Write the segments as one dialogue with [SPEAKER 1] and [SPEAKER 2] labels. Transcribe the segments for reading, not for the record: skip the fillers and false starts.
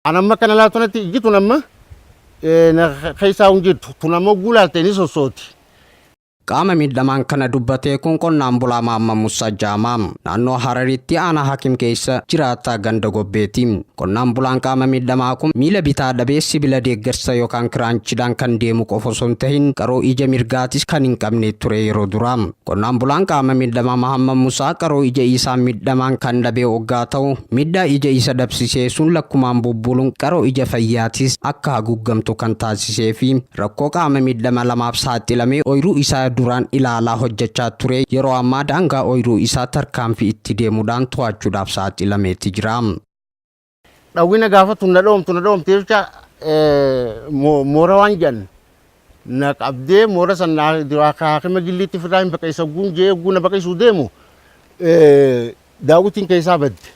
[SPEAKER 1] An amma kana laaltu ijji tun amma keessaa hin jirtu, tun ammoo guulaalte ni sossooti.
[SPEAKER 2] Qaama miidhamaan kana dubbatee kun qonnaan bulaa Maamma Musaa Jaamaa, naannoo Hararitti aanaa Hakim keessa jiraataa ganda Gobbeeti. Qonnaan bulaan qaama miidhamaa kun miila bitaa dhabee sibiila deeggarsa yookaan kiraanchiidhaan kan deemu qofa osoo hin tahin, qaroo ija mirgaatis kan hin qabne ture yeroo duraa. Qonnaan bulaan qaama miidhamaa Mahamma Musaa qaroo ija isaa miidhamaan kan dhabee hoggaa ta'u, miidhaa ija isa dhabsisee sun lakkumaan bubbuluun qaroo ija fayyaatis akka haguuggamtu kan taasisee fi rakkoo qaama miidhama lamaaf saaxilamee ooyiruu isaa duraan ilaalaa hojjechaa ture yeroo ammaa daangaa ooyiruu isaa tarkaanfii itti deemuudhaan to'achuudhaaf saaxilameeti jira.
[SPEAKER 1] Dhawwina gaafa tun na dhoomtu na dhoomte jecha, moora waan jedhan na qabdee, moora san haakima gilliitti firraa hin baqeessa guun jee guun na baqeessuu deemu, daawwitiin keessaa badde.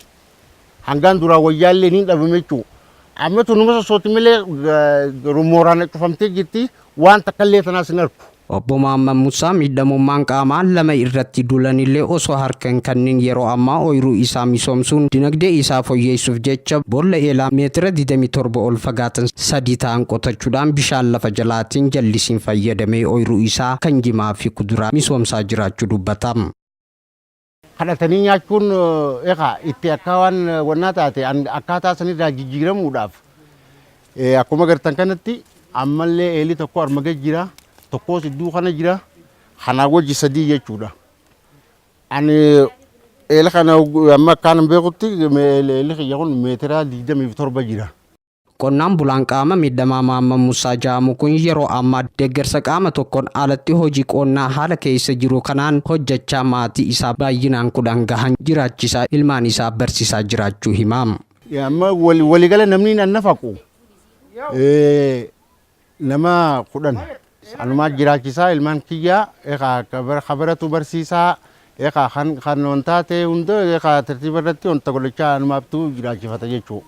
[SPEAKER 1] Hangaan duraa wayyaallee ni dhabame jechuudha. Amma tun numa sossooti malee mooraan cufamtee jirti, waan takka illee tanaas hin argu.
[SPEAKER 2] Obbo Mahammad Musaa miidhamummaan qaamaa lama irratti dulanillee osoo harka hin kennin yeroo ammaa ooyiruu isaa misoomsuun dinagdee isaa fooyyessuuf jecha boolla eelaa meetira 27 ol fagaatan sadii ta'an qotachuudhaan bishaan lafa jalaatiin jallisiin fayyadamee ooyiruu isaa kan jimaa fi kuduraa misoomsaa jiraachuu dubbata.
[SPEAKER 1] Kadhatanii nyaachuun egaa itti akka waan wannaa taate, akkaataa sanirraa jijjiiramuudhaaf akkuma gartan kanatti ammallee eelii tokko arma gad jira, tokkos iddoo kana jira, kanaa wajji sadii jechuudha. Ani eela kana amma akkaan beekutti eelli kiyya kun meetira 27 jira.
[SPEAKER 2] Qonnaan bulaan qaama miidhamaa Mahammad Musaa jedhamu kun yeroo ammaa deeggarsa qaama tokkoon alatti hojii qonnaa haala keessa jiru kanaan hojjechaa maatii isaa baay'inaan 10 gahan jiraachisaa, ilmaan isaa barsiisaa jiraachuu hima.
[SPEAKER 1] Amma waliigala namni nan nafaqu nama 10 anumaa jiraachisaa, ilmaan kiyyaa kabaratu barsiisaa, egaa kan wanta ta'e hunda egaa tartiiba irratti wanta godhachaa anumaaftuu jiraachifata jechuudha.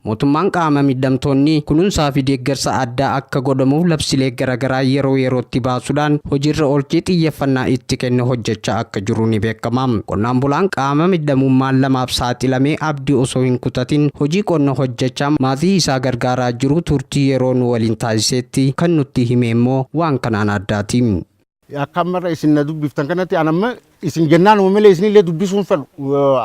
[SPEAKER 2] Mootummaan qaama miidhamtoonni kunuunsaa fi deeggarsa addaa akka godhamuuf labsilee garaagaraa yeroo yerootti baasuudhaan hojiirra oolchee xiyyeeffannaa itti kenne hojjechaa akka jiru ni beekama. Qonnaan bulaan qaama miidhamummaan lamaaf saaxilamee abdii osoo hin kutatin hojii qonna hojjechaa maatii isaa gargaaraa jiru turtii yeroo nu waliin taasisetti kan nutti hime immoo waan kanaan addaati.
[SPEAKER 1] Akka ammarra isin na dubbiftan kanatti an amma isin jennaan malee isinillee dubbisuun fedhu,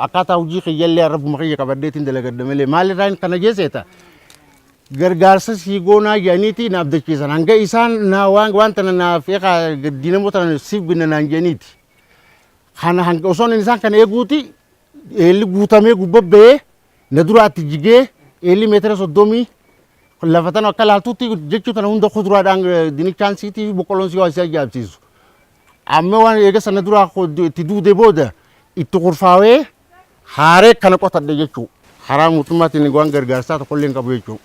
[SPEAKER 1] akkaataa hojii kiyyallee rabbuma kiyya qabadheetiin dalagadha malee maalirraa kana geesseeta. Gargaarsa sii goonaa jedhaniiti na abdachiisan, hanga isaan na waan waan tana naaf eegaa diinamoo tana siif binna naan jedhaniiti. Kana hanga osoo isaan kana eeguuti eelli guutamee gubbabba'ee na duraatti jigee, eelli meetira 30 lafa tana akka laaltutti jechuu tana hunda kuduraadhaan dinichaan siitii fi boqqolloon si waan si ajaa'ibsiisu. Amma waan eega sana duraa itti duude booda itti kurfaawee haaree kana qotadhe jechuu. Karaa mootummaatiin waan gargaarsaa tokkollee hin qabu jechuu.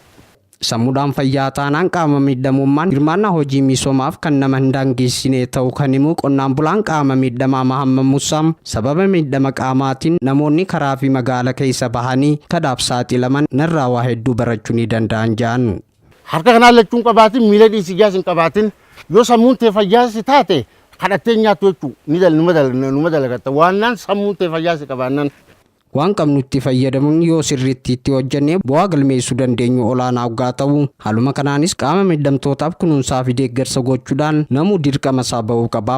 [SPEAKER 2] Sammuudhaan fayyaa taanaan qaama miidhamummaan hirmaannaa hojii misoomaaf kan nama hin daangessine ta'uu kan himu qonnaan bulaan qaama miidhamaa Mahammad Musaam, sababa miidhama qaamaatiin namoonni karaa fi magaala keessa bahanii kadhaaf saaxilaman narraa waa hedduu barachuu ni danda'an jedhan.
[SPEAKER 1] Harka kanaan lachuun qabaatin, miila dhiisi ijaas hin qabaatin, yoo sammuun tee fayyaa si taate kadhattee nyaattu jechuu ni numa dalagatta waannaan sammuun tee fayyaa si qabaannan.
[SPEAKER 2] Waan qabnutti fayyadamuun yoo sirriitti itti hojjenne bu'aa galmeessuu dandeenyu olaanaa hoggaa ta'u, haaluma kanaanis qaama miidhamtootaaf kunuunsaa fi deeggarsa gochuudhaan namuu dirqama isaa ba'uu qaba.